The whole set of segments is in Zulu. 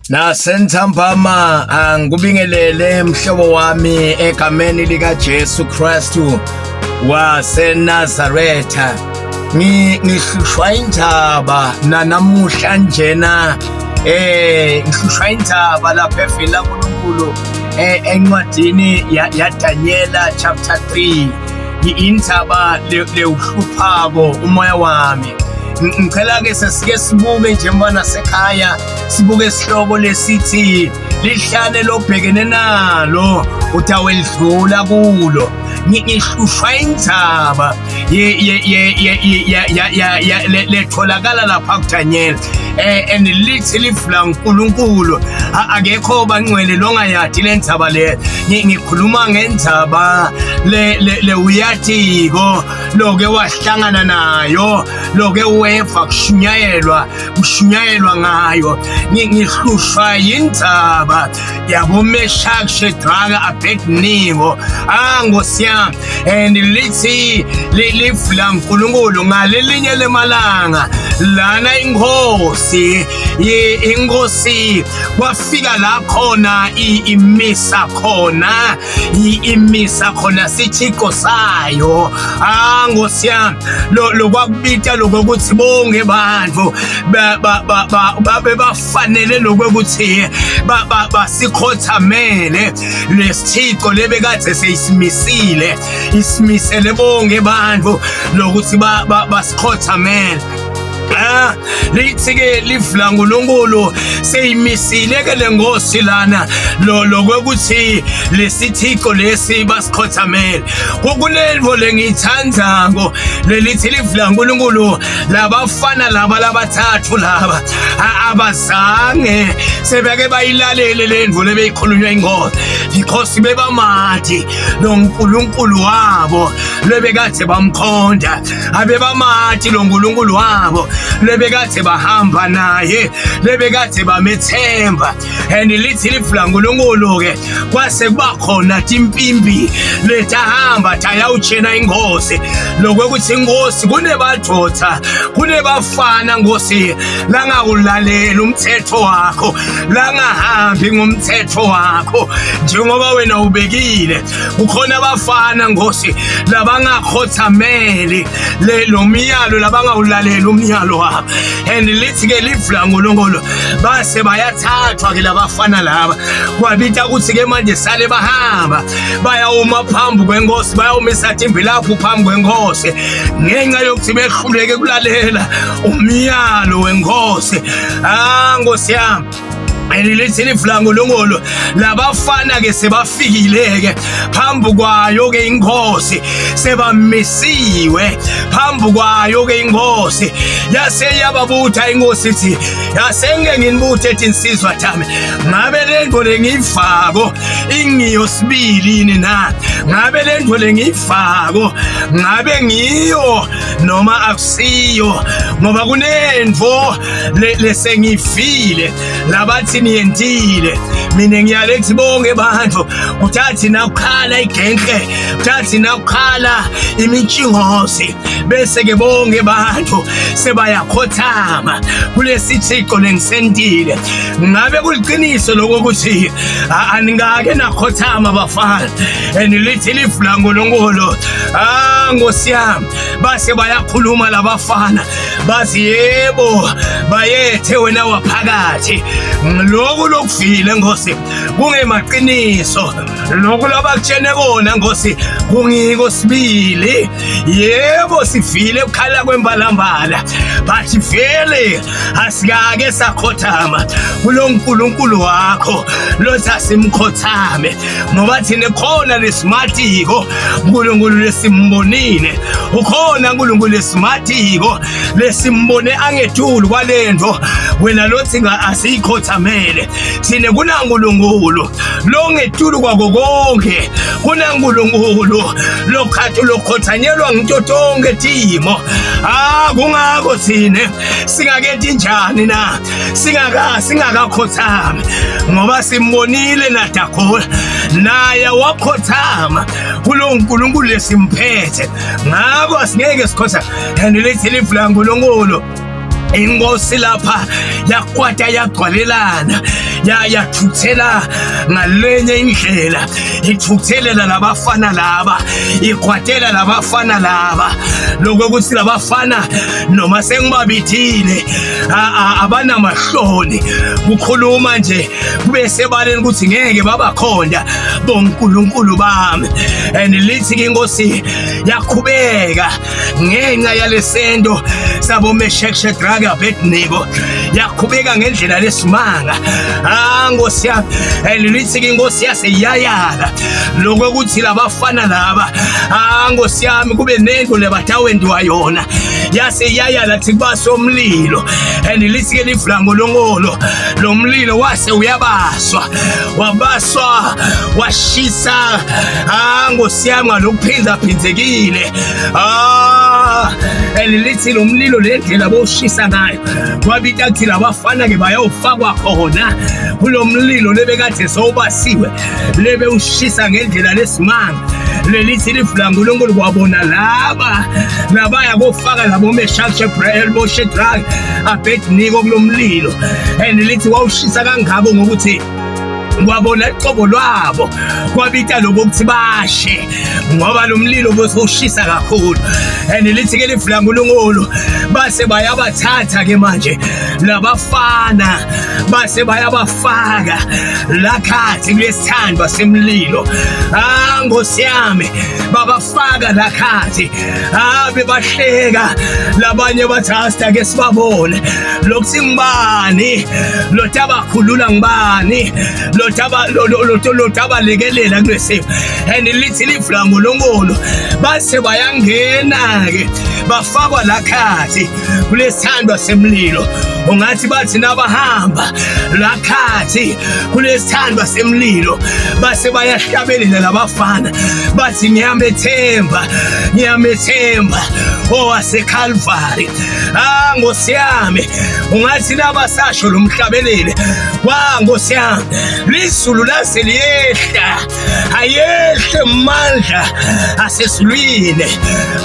Nasenthambama angikubingelele mhlobo wami egameni lika Jesu Kristu waseNazaretha. Ngihlushwa indaba nanamuhla njena, ngihlushwa indaba lapha evela kuNkulunkulu encwadini ya Daniela chapter 3, indaba lewuhluphako umoya wami. Ngicela ke sesike sibuke njengoba nasekhaya sibuke isihloko lesithi lihlane lobhekene nalo utawelidlula kulo. Ngihlushwa indzaba letholakala lapha kuDaniel, and lithi livula uNkulunkulu, akekho bangcwele longayadi lendzaba le. Ngikhuluma ngendzaba le uyatiko loke wahlangana nayo, loke weva kushunyayelwa ngayo. Ngihlushwa yindzaba yaboMeshach, Shadrach, Abednego. Ah, Nkosi yami, and lithi livula uNkulunkulu ngalelinye lemalanga lana inkosi inkosi kwafika la khona imisa khona imisa khona sithixo sayo. Ah, Nkosi yami, lo kwakubita lokuthi bonke bantu babe bafanele lokuthi basikhothamele lesithixo lebekade seyisimisile, isimisele bonke bantu lokuthi basikhothamele. Ah, lithi ke livula uNkulunkulu seyimisile ke lenkosi lana lo lokuthi lesithixo lesi basikhothamele. Kunelvo lengiyithandzako lelithi livula uNkulunkulu, labafana laba labathathu laba abazange sebeke bayilalele lendvo lebeyikhulunywa inkosi, because bebamati lo nkulunkulu wabo lebekade bamkhonda, abebamati lo nkulunkulu wabo lebekade bahamba naye, lebekade bamethemba. And lithi livula uNkulunkulu ke kwase kuba khona timpimpi letahamba tayawutshena inkosi lokwekuthi inkosi kunebadvodza kunebafana nkosi langawulalela umthetho wakho, langahambi ngomthetho wakho njengoba wena ubekile. Kukhona abafana nkosi labangakhothameli le lo myalo, labangawulalela umyalo wabo. And lithi ke livula uNkulunkulu base bayathathwa ke labafana laba, kwabita ukuthi ke manje sale bahamba bayawuma phambi kwenkosi, bayawumisa timbilaphu phambi kwenkosi ngenxa yokuthi behluleke kulalela umyalo wenkosi. Ah, Nkosi yami, lithi livula uNkulunkulu labafana ke sebafikile ke phambi kwayo ke inkosi, sebamisiwe phambi kwayo ke inkosi. Yase yababutha inkosi ithi, yasenge nginibuthe ethi insizwa thami, ngabe le nto lengiyifako ingiyo sibili yini na? Ngabe le nto lengiyifako ngabe ngiyo noma akusiyo? Ngoba kunento lesengifile labathi niyentile. Mina ngiyalethi bonke bantu kuthathi nakukhala igenhle, kuthathi nakukhala imitshingozi, bese ke bonke bantu sebayakhothama kulesithixo lengisentile. Ngabe kuliqiniso lokho ukuthi aningake nakhothama bafana? And lithi livula uNkulunkulu, ah Nkosi yami, base bayakhuluma labafana bathi, yebo bayethe wena waphakathi, lokhu lokuvile Nkosi kungemaqiniso, lokhu labakutshene kona Nkosi kungiko sibili. Yebo sivile ukukhala kwembalambala, but vele asikake sakhothama kulo nkulunkulu wakho lothi asimkhothame, ngoba thina khona lesimatiko uNkulunkulu lesimbonile, ukhona uNkulunkulu lesimatiko lesimbone angethulu kwalento wena lothi asiyikhothamele thina. KunaNkulunkulu longetulu kwako konke, kunaNkulunkulu lokhathi lokhothanyelwa ngito tonke timo. Ah, kungako thina singakethi njani na singakakhothami, ngoba simbonile naDagola naye wakhothama kulo nkulunkulu lesimphethe, ngakho asingeke sikhotha. And lithi livula uNkulunkulu, inkosi lapha yakwata yagcwalelana Yathuthela ngalenye indlela, ithuthelela labafana laba, ikhwatela labafana laba, lokho ukuthi labafana noma sengibabithile abanamahloni kukhuluma nje kube sebaleni ukuthi ngeke babakhonda bonkulunkulu bami. And lithi ke inkosi yaqhubeka ngenxa yalesento sabo Meshach, Shadrach, Abednego, yaqhubeka ngendlela lesimanga. Ah, nkosi yami, and lithi ke inkosi yaseyayala lokho ukuthi labafana laba, ah, nkosi yami, kube nento lebatawentiwa yona. Yaseyayala thi kubasomlilo, and lithi ke livulangolongolo lo mlilo wase uyabaswa, wabaswa washisa, ah, nkosi yami, ngalokuphinda phinzekile. Ah, and lithi lo mlilo le ndlela bowushisa ngayo kwabita kuthi labafana ke bayawufakwa khona kulo mlilo lebekade sowubasiwe, lebe ushisa ngendlela lesimanga. Lelithi livula nkulunkulu kwabona laba labaya kofaka labo Meshach, Shebrel, boShedrach, Abednego kulo mlilo, and lithi wawushisa kangako ngokuthi kwabona iqobo lwabo kwabita lokho ukuthi bashe, ngoba lo mlilo bosewushisa kakhulu. And lithi ke livula nkulunkulu base bayabathatha ke manje labafana, base bayabafaka lakhathi kulesithandwa semlilo. Ah, nkosi yami, babafaka lakhathi, ah, bebahleka labanye bathi hasta ke sibabone lokuthi ngibani lotabakhulula, ngibani lotabalekelela kulesimo. And lithi livula nkulunkulu base bayangena ke bafakwa lakhathi kulesithandwa semlilo. Ungathi bathi nabahamba lakhathi kulesithandwa semlilo base bayahlabelela labafana bathi ngiyamethemba, ngiyamethemba owaseCalvary. Ah, nkosi yami, ungathi nabasasho lo mhlabelele wa nkosi yami, lizulu lase liyehla, ayehle mandla asezulwini.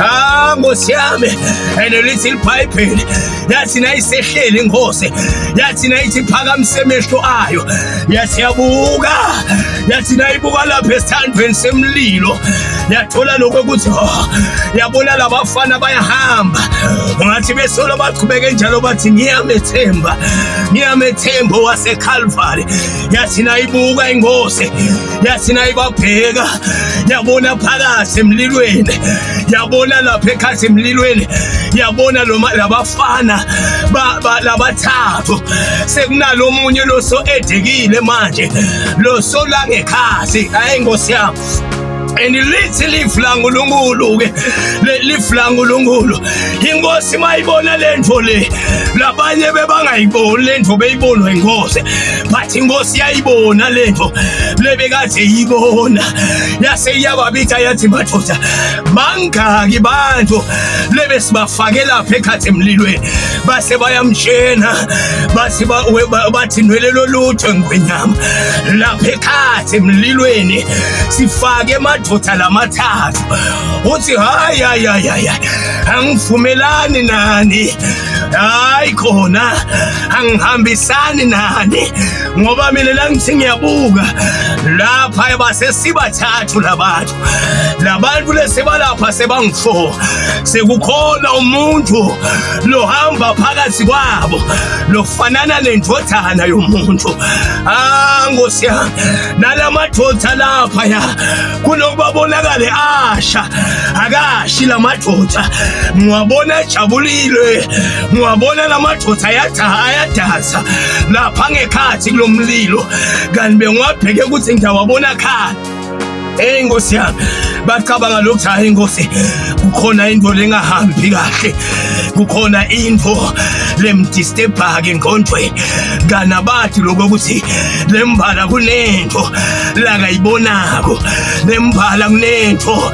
Ah, nkosi yami, and lithi iBhayibheli yathi nayisehleli inkosi, yathi nayithi phakamise emehlo ayo, yathi yabuka, yathi nayibuka lapha esithandweni semlilo, yathola lokho ukuthi, oh, yabona labafana bayahamba. Ungathi besolo baqhubeke njalo bathi ngiyamethemba, ngiyamethemba waseCalvary. Yathi nayibuka inkosi, yathi nayibabheka, yabona phakathi emlilweni, yabona lapha ekhathi emlilweni, yabona labafana labathathu, sekunalo omunye loso edekile manje loso la ngekhathi. Hayi, nkosi yami, and lithi lifu laNkulunkulu ke, lifu laNkulunkulu, inkosi mayibona lento le, labanye bebangayiboni lento, beyibonwa inkosi, but inkosi yayibona lento lebekade iyibona, yase iyababitha yathi madoda, bangaki bantu lebesibafake lapha ekhathi emlilweni? Base bayamtshena bathi bathi nwelelo lutho ngwenyama, lapha ekhathi emlilweni sifake emadoda lamathathu. Uthi hayi, hayi, hayi, hayi, angivumelani nani, hayi khona angihambisani nani, ngoba mina la ngithi ngiyabuka lapha basesibathathu labantu, labantu lesebalapha sebangu-4, sekukhona umuntu lohamba phakathi kwabo lofanana nendodana yomuntu. Ah, nkosi yami, nalamadoda lapha ya kunokuba bonakale asha, akashi lamadoda, ngiwabona ejabulile, ngiwabona lamadoda ayadansa lapha ngekhathi kulomlilo, kanti bengiwabheke ukuthi ngiyawabona khona. Hey, nkosi yami, bacabanga lokhu, hayi nkosi, kukhona into lengahambi kahle, kukhona into lemdisturbake engqondweni, kana bathi lokho ukuthi lembala kunento lakayibonako, lembala kunento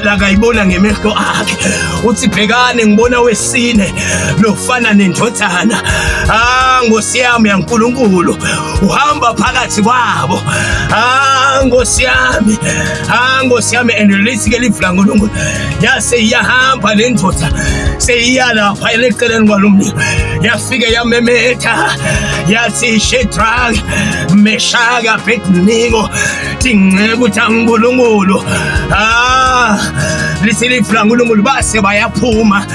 lakayibona ngemehlo akhe. Uthi bhekane, ngibona wesine lofana nendodana, ah, nkosi yami yaNkulunkulu, uhamba phakathi kwabo. Ah, nkosi yami. yami. Ah, Nkosi yami, and lithi ke livi laNkulunkulu yase iyahamba le ndoda seyiya lapha eceleni kwalo mlilo, yafike yamemetha yathi, Shedrack, Meshaka, Abednego, tinceku taNkulunkulu. Ah, lithi livi laNkulunkulu base bayaphuma,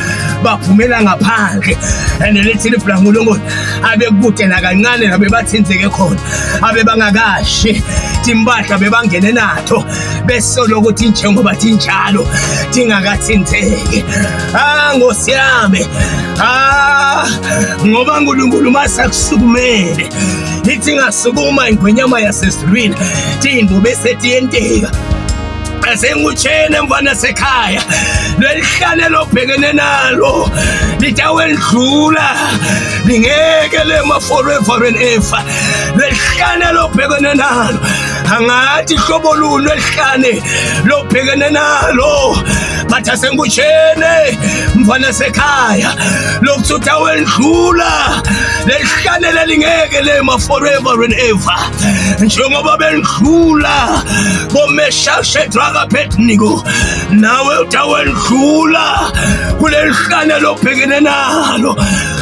baphumela ngaphandle. And lithi livi laNkulunkulu abekude nakancane labe bathinzeke khona, abe bangakashi timpahla bebangene natho besolo ukuthi njengoba tinjalo tingakathinzeki. Ah, Nkosi yami, ah, ngoba uNkulunkulu masakusukumele, ithi ngasukuma ingwenyama yasezulwini, tintfo bese tiyenteka. Asengutshene mfana sekhaya, lelihlane lobhekene nalo litawendlula, lingeke lema forever and ever. Lelihlane lobhekene nalo, angathi hlobo luni lwelihlane lobhekene nalo, but asengutshene mfana sekhaya lokuthi utawendlula lelihlane lelingeke lema forever and ever, njengoba bendlula boMeshach, Shadrach, Abednego, nawe utawendlula kulelihlane lobhekene nalo.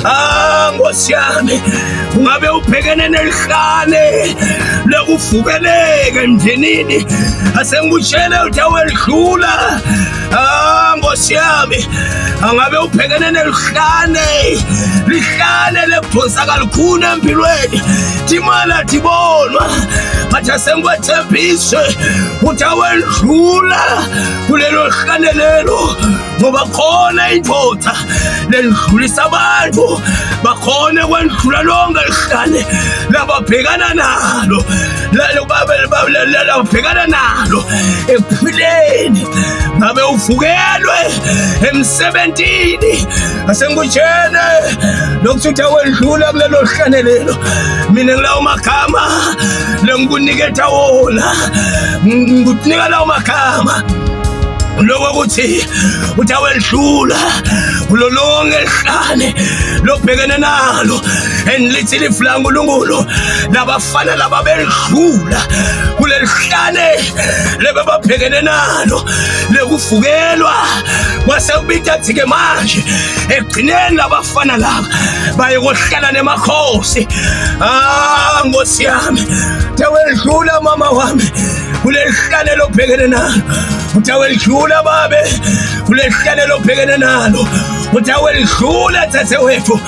Ah, Nkosi yami, ungabe ubhekene nelihlane lokuvukeleka emndenini, asengikutshele utawendlula. Ah, Nkosi yami, angabe ubhekene nelihlane, lihlane lekudonsa kalukhuni empilweni, timali atibonwa, but asengikwethembise utawendlula kulelo hlane lelo, ngoba khona indoda lendlulisa abantu bakhona kwendlula lonke lihlane lababhekana nalo, lababhekana nalo ekuphileni. Ngabe uvukelwe emsebentini, asengikutshene lokuthi utawendlula kulelo hlane lelo. Mina ngilawo magama lengikuniketa wona, ngikunika lawo magama lokho ukuthi utawendlula kulo lonke lihlane lobhekene nalo. And lithi livi laNkulunkulu labafana laba bedlula kuleli hlane lebebabhekene nalo lekuvukelwa, kwase kubita thi-ke manje ekugcineni labafana laba baye kohlala nemakhosi. Ah, Nkosi yami, tawendlula mama wami kuleli hlane lobhekene nalo, utawelidlula babe kuleli hlane lobhekene nalo, utawelidlula dzadzewethu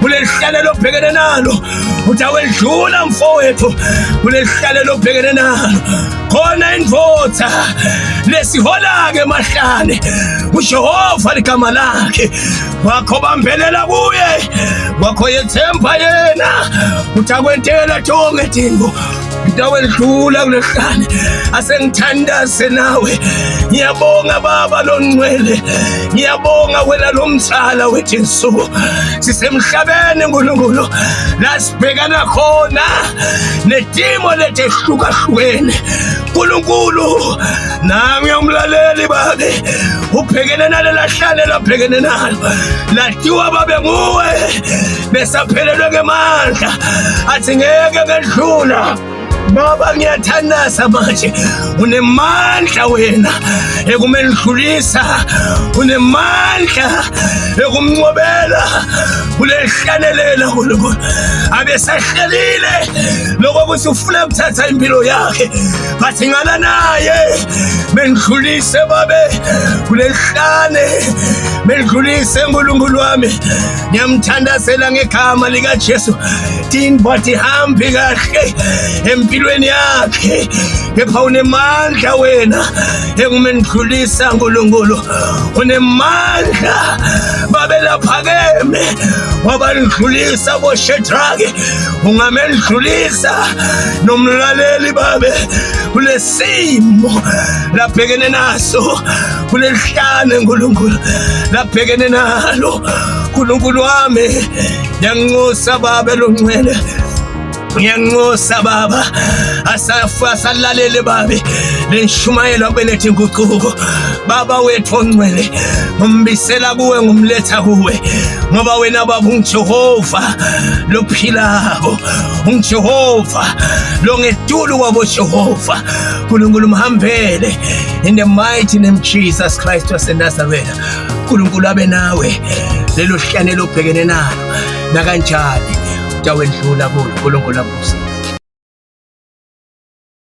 kuleli hlane lobhekene nalo, utawelidlula mfowethu kuleli hlane lobhekene nalo. Khona indvodza lesihola-ke emahlane, uJehova ligama lakhe, wakho bambelela kuye, wakho yethemba yena, utakwentela tonke tintfo, ngitawedlula kulehlane. Asengithandaze nawe. Ngiyabonga Baba longcwele, ngiyabonga wena lomzala wethu. Sisemhlabeni Nkulunkulu lasibhekana khona netimo letehlukahlukene. Nkulunkulu, nami umlaleli babe ubhekene nalela hlane labhekene nalo, latiwa babe nguwe, besaphelelwe ngemandla, athi ngeke ngedlula. Baba, ngiyathandaza manje, unemandla wena ekumendlulisa, unemandla ekumncobela kulehlanelela. Nkulunkulu, abesahlelile lokokuthi ufuna ukuthatha impilo yakhe, bathi ngala naye, mendlulise babe kulelihlane, mendlulise Nkulunkulu wami. Ngiyamthandazela ngegama likaJesu, tintfo atihambi kahle empilweni yakhe, kepha unemandla wena ekumendlulisa. Nkulunkulu, unemandla babe laphakeme, wabandlulisa boShedrake, ungamendlulisa nomlaleli babe kulesimo labhekene naso kulelihlane Nkulunkulu labhekene nalo. Nkulunkulu wami, ngiyanxusa babe longcwele. Ngiyanxusa baba, asalalele babe lenshumayelo abelethe inguquko. Baba wethu ongcwele, ngumbisela kuwe, ngumletha kuwe, ngoba wena baba unguJehova lophilako, unguJehova longetulu kwabo Jehova. uNkulunkulu mhambele in the mighty name Jesus Christ waseNazaretha. uNkulunkulu abe nawe lelo hlane lobhekene nalo nakanjani utawendlula kulo. uNkulunkulu akuse.